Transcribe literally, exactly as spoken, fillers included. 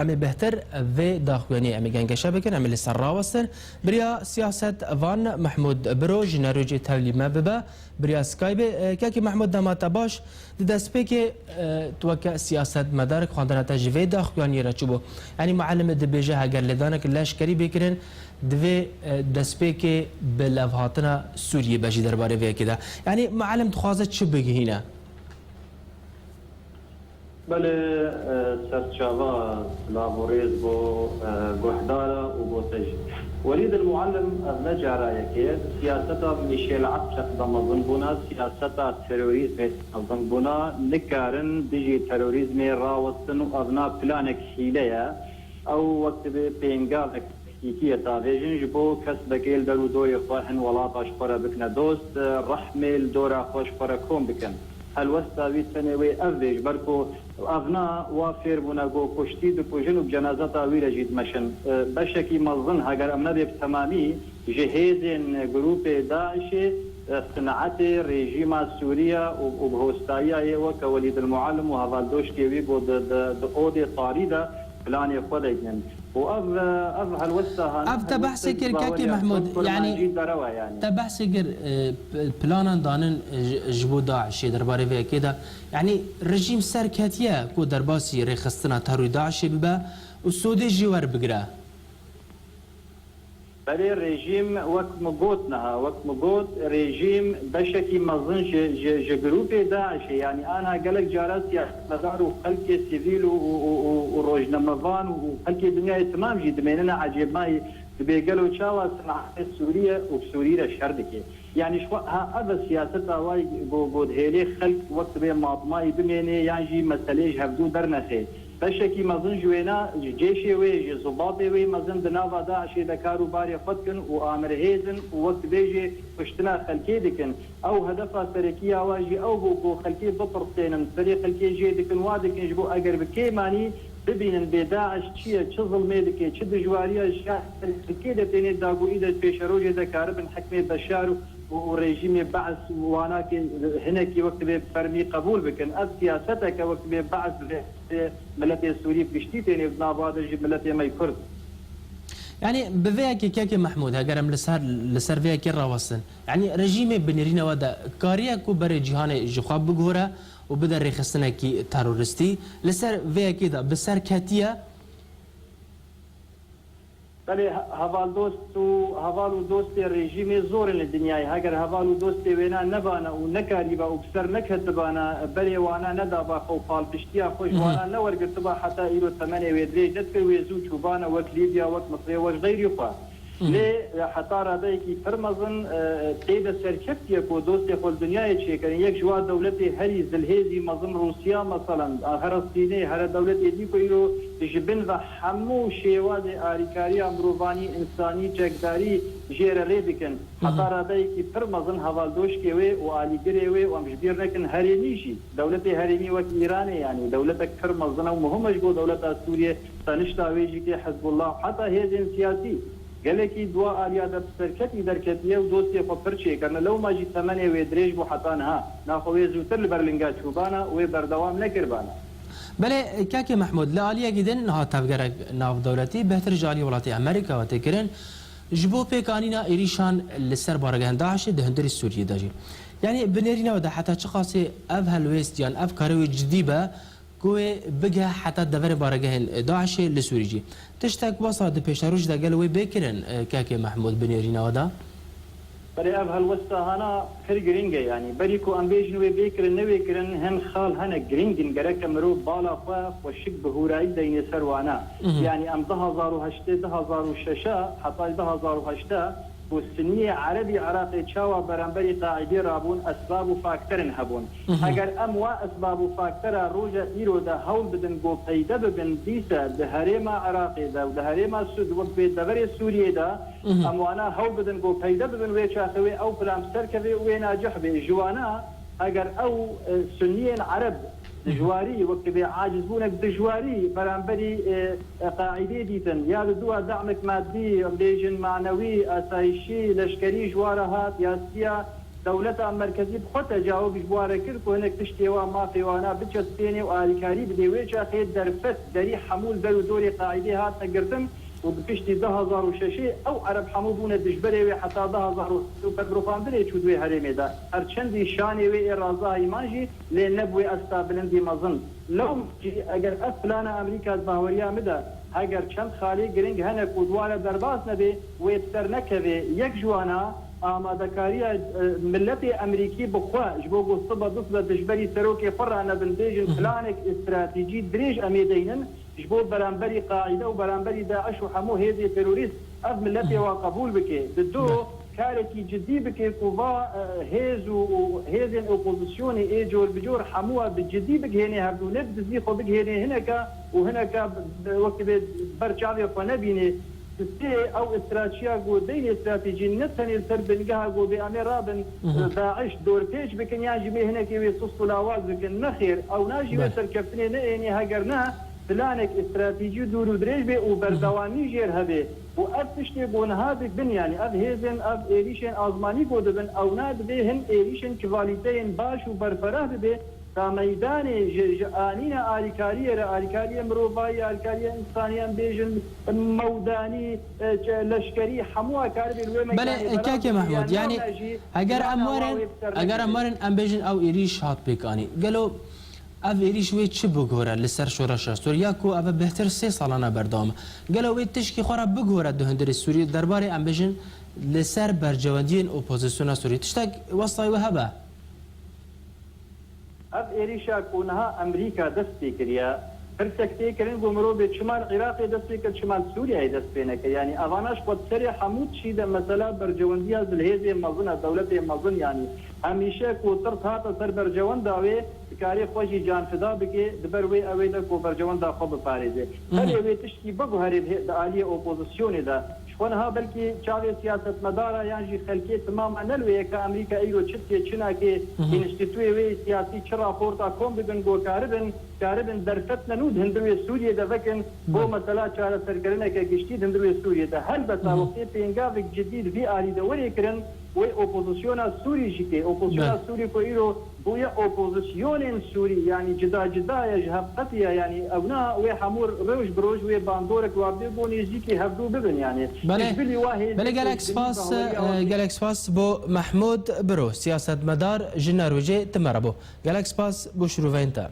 Em ê bêhtir vê daxuyaniyê em ê gengeşe bikin, em ê li ser rawestin. Biriya siyaset van Mehmûd Biro ji Nerojê tevlî me bibe. Biriya Skype, e, kekî Mehmûd, dema te baş, di destpêkê, e, tu weke siyasetmedarek xwendina te ji vê daxuyaniyê re çi bû? Yanî muallim dibêje heger lêdanek leşkerî bê kirin, divê, e, destpêkê bi levhatina Sûriyê be jî derbarê vê yekê de. Yanî muallim dixwaze çi bigihîne? Belê, e, serçava silav û rêz bo, e, guhdara û bo te jî. Welîd el Muallim, ev ne cara yekê ye. Siyaseta mîşêl eqçeq de mezin bûna, siyaseta terorîzmê mezin bûna, nikarin dijî terorîzmê rawestin û ev na planek hîle ye. Ew wek dibê pêngavek Kîkiyê tavêjin ji bo kes bekê li der û dorê xwe hin welata ji xwe re bikine dost, rehmê li dora xwe ji xwe re kom bikin. Helwesta wî tenê wê ev bê, ji ber ku ev na wa fêr bûne ku kuştî dikujin û bi cenazeta wî re jî dimeşin. Beşekî mezin, heger em nebê bi temamî, ji hêzên grûpê DAIŞê, sinetê rejîma Sûriye û, û bi hostayiya yê weke Welîd el Muallim û hevaldoşkê wî ku di, di, di odê tarî de planê xwe de dînin. Û ev, ev helwesta hane, Ev te behsê helwesteke kir, Kakê bawerî ye, Mehmûd, ev yanî kurmancî derew e, yanî. Te behsê kir, e, p-, planan danin, e, ji, ji bo DAIŞê derbarê vê yekê de. Yanî rejîm serketiye ku derbasî rêxistina terorî DAIŞê bibe û sodê jî werbigire. Belê, rejîm, wek min got niha, wek min got, rejîm beşekî mezin ji, ji, ji grûpê DAIŞê, yanî anha gelek cara siyasetmedar û xelkê sivîl û, û, û, û, û rojnamevan û, û xelkê dinyayê timam jî dimênine ecêbmayî, dibê gelo çawa sinetê Sûriye û bi Sûrî re şer dike? Yanî ji xwe, ha, ev e siyaseta wayî ku, ku dihêlê xelk wek dibê matmayî bimênê yan jî meselê ji hevdû dernexê. Beşekî mezin ji wêna, ji cêşê wê, ji zubatê wê mezin di nava DAIŞê de kar û barê xwe dikin û amirhêz in û wek dibêjê kuştina xelkê dikin. Ew hedefa serekî ya wa jî ew bû ku xelkê bitirsênin, serê xelkê jê dikin, wa dikin ji bo eger bi kêmanî bibînin bê DAIŞ çi ye, çi zilmê dike, çi dijwariya ji ya serê xelkê de tênê dagû, îde pêşerojê de karibin hikmê Beşar û, û rejîmê Beis û wanakê hinekî wek dibê bi fermî qebûl bikin. Ev siyaseteke wek dibê Beis dibê miletê Sûrî bi giştî tênê, di nava de jî miletê me yê Kurd. Yanî bi vê yekê, Kekê Mehmûd, heger em li ser, li ser vê yekê rawestin, yanî rejîmê bi nêrîna we de kariye ku berê cîhanê ji xwe biguhore û bide rêxistinekî terorîstî, li ser vê yekê de bi ser ketiye? Belê, he-, hevaldost û heval û dostê rejîmê zor in li dinyayê. Heger heval û dostê wêna nebana û nekarîba û bi ser neketibana, berê wana nedaba xwe û palpiştiya xwe ji wana newergirtiba, heta îro temenê wê dirêj nedikir, wê zû çûbana wek Lîbya, wek Misirê, wek xeyrî xwe. Lê, e, heta radeyekî pir mezin, e, tê de serkeftiye ku dostê xwe li dinyayê çêkirin. Yek ji wa dewletê herî zilhêzî mezin Rûsya, meselen, a, here Sînê, here dewletê dî ku îro ji bin ve hemû şêwazê alîkariya mirovanî, însanî, çekdarî jê re lê dikin. Heta radeyekî pir mezin hevaldoşkê wê û alîgirê wê û em ji bîr nekin herêmî jî. Dewletê herêmî wek Îranê, yanî dewletek pir mezin e û muhim e ji bo dewleta Sûriyê, tenişta wê jî tê Hizbullah û heta hêzên siyasî. Gelekî di wa aliya de bi serketî derketiye û dostê xwe pir çêkirine. Lewma jî temenê wê dirêj bû heta niha. Naxwe wê zûtir li ber linga çûbana, wê berdewam nekiribana. Belê, Kekê Mehmûd, li aliyekî din niha tevgerek navdewletî, bêhtir ji aliyê welatê Amerîka ve tê kirin, ji bo pêkanîna êrîşan li ser baregehên DAIŞê di hundirê Sûriyê de jî. Yanî bi nêrîna we de heta çiqasê ev helwêst yan ev karê wê cidî be, ku wê bige heta deverê baregehên DAIŞê li Sûrî jî. Tiştek wesa di pêşeroj de gelo wê bê kirin, e, Kekê Mehmûd, bi nêrîna we de? Belê, ev helwesta hana pir girîng e, yanî berî ku em bêjin wê bê kirin, ne wê kirin, hin xal hene girîng in, gereke mirov bala xwe xweşik bi hûrayî deyne ser wana. Yanî em du hazar û heştê, du hazar û şeş heta du hazar û heştê ku Siniyê Erebî Iraqê çawa beramberî Qaîdê rabûn, esbab û fakterên hebûn. Eger em wa esbab û faktera roja îro de hewl bidin ku peyde bibin, dîse di herêma Iraqê de û di herêma Sûd wek bê deverê Sûriyê de, em wana hewl bidin ku peyde bibin, wê çaxê wê ew plan bi ser keve û wê nacih bê. Ji wana eger ew, e, Sunniyên Ereb dijwarî, wek dibê acizbûnek dijwarî beramberî, e, e, Qaîdê dîtin, ya li dua damek madî, em bêjin manewî, asayişî, leşkerî ji wa re hat, ya siya, Dewleta merkezî bi xwe tecawuz ji wan re kir ku hinek tiştê wan mafê wana biçespênê û alîkarî bidê. Wê çaxê derfet derî hemû li ber û dorê qaîdê hatine girtin û bi piştî du hezar û şeşê ew ereb hemû bûne dijberê wê heta du hezar û hevdeh û bermirofandinê çû di wê herêmê de. Her çendî şanê wê ê razahî man jî lê nebûye estabilindî mezin. Lewm jî eger ev plana Amerîka di baweriya min de heger çend xalê giring hene ku di wan re derbas nebe, wê bi ser nekeve. Yek ji wana amadekariya, e, miletê Amerîkî bi xwe ji bo ku sibe du sibe dijberî serokê xwe ranebin, bêjin planek stratejî dirêj em ê deynin ji bo beramberî Qaîde û beramberî DAIŞ û hemû hêzê terorîst ev miletê wa qebûl bike. Di do karekî cidî bike ku va, e, hêz û, û hêzên opozisyonê ê cor bi cor hemû wa bi cidî bigihênê hevdû, ne bi dizî xwe bigihênê hineka û hineka bi, bi, wekî bê ber çavê xwe nebînê. Sê, ew stratejiya ku deynê stratejî ne tenê li ser bingeha ku bê em ê rabin, e, DAIŞ dorpêç bikin yan jî bê hinekê wê sust û lawaz bikin. Nexêr, ew na jî wê serkeftinê neênê heger ne planek stratejî dûr û dirêj bê û berdewamî jêr hebe. Û ev tiştê ku niha dibin, yanî ev hêzên, ev êrîşên azmanî ku dibin, ewna divê hin êrîşên kivalîteyên baş û berfereh bibe, ta meydanê ji, ji anîna alîkariyê re, alîkariyê mirovayî, alîkariyê însanî, em bêjin mewdanî, e, çe-, leşkerî, hemû a karibên wê Belê, meydanê belav kekê bibe. Mehmûd, Yanî yanî, ewna jî eger em plana wan werin, wê bi ser eger em nekeve. Werin, em bêjin ew êrîş hat pêkanîn. Gelo Ev êrîş wê çi biguhere li ser şoreşa Sûrî ya ku ev bêhtir sê salan e berdewam e? Gelo wê tişkî xwe re biguhere di hundirê Sûrî derbarê, em bêjin, li ser berjewendiyên opozisyona Sûrî? Tiştek westayî we hebe? Ev êrîşa ku niha Amerîka dest pê kiriye, pirsek tê kirin ku mirovê çima li Iraqê dest pê kir, çima li Sûriyeyê dest pê nekir? Yanî evana ji xwe di serê hemû tişî de mesela berjewendiya zilhêzê mezin e, dewletê mezin yanî. Hemîşe ku tirs hate ser berjewenda wê, dikarê xwe jî canfida bike, di ber wê ew ê de ku berjewenda xwe biparêze. Mhm. Belê wê tişkî biguherê di, di aliyê opozisyonê de. Ji xwe niha belkî çavê siyasetmedara yan jî xelkê timama ne li wê ye ka Amerîka îro çi dike, çi nake, Mhm. înstîtûyê wê siyasî çi raporta kom dibin, ku karibin, karibin derfetne nû di hundir wê Sûriyê de vekin, bo Belê. mesela çareserkirineke giştî di hundir wê Sûriyê de. Helbeta Mhm. wextê pêngavek cidî di vî alî de were kirin, wê opozisyona Sûrî jî tê. Opozisyona Belê. Sûrî ku îro bûye opozisyonên Sûrî, yanî cida cida ye, ji hev qetî ye, yanî ewna wê hemû roj bi roj wê bandorek wa bê bo nêzîkî hevdû bibin, yanî Belê. tişbilî wa hêzê Belê, gelek tişbilî spas, baweriya e, wan tê. Gelek spas bo Mehmûd Biro, siyasetmedar ji Norwêcê, ti me re bû. Gelek spas bo şirûveyên te.